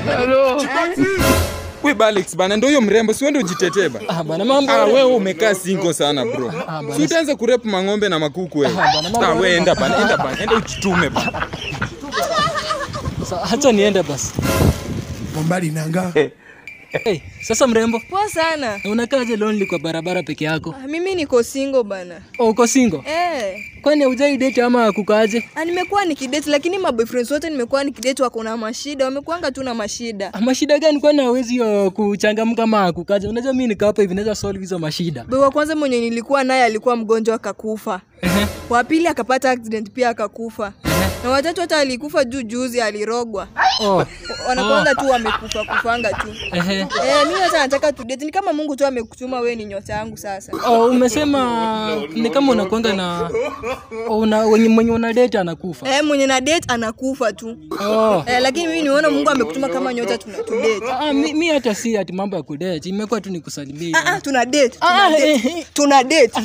Hello. Wewe Alex bana, ndio huyo mrembo, si wewe ndio ujitetee bana. Ah bana, mambo. Ah wewe umekaa single sana bro. Si utaanza kurep mang'ombe na makuku wewe. Ah wewe enda bana, enda bana, enda ujitume bana. Sasa acha niende basi. Bombali nanga. Hey, sasa mrembo. Poa sana. Unakaaje lonely kwa barabara peke yako? Mimi niko single bana. Oh, uko single? Eh. Kwani hujai date ama kukaaje? Nimekuwa nikidate lakini ma boyfriends wote nimekuwa nikidate wako na mashida, wamekuanga tu na mashida. Mashida gani? Kwani hawezi kuchangamka ama kukaje? Unajua mimi niko hapa hivi naweza solve hizo mashida. Boy wa kwanza mwenye nilikuwa naye alikuwa mgonjwa akakufa. Wa pili akapata accident pia akakufa. Na watatu hata alikufa juu juzi alirogwa. Oh. Wanakuanga tu wamekufa kufanga tu. Mimi hata nataka tu date. Ni kama Mungu tu amekutuma wewe ni nyota yangu sasa. Oh, umesema ni kama unakuanga na una mwenye una date anakufa. Mwenye na date anakufa tu. Oh. Lakini mimi niona Mungu amekutuma kama nyota tuna tu date. Mimi hata si ati mambo ya kudate. Imekuwa tu nikusalimia. Tuna date. Tuna date. Tuna date.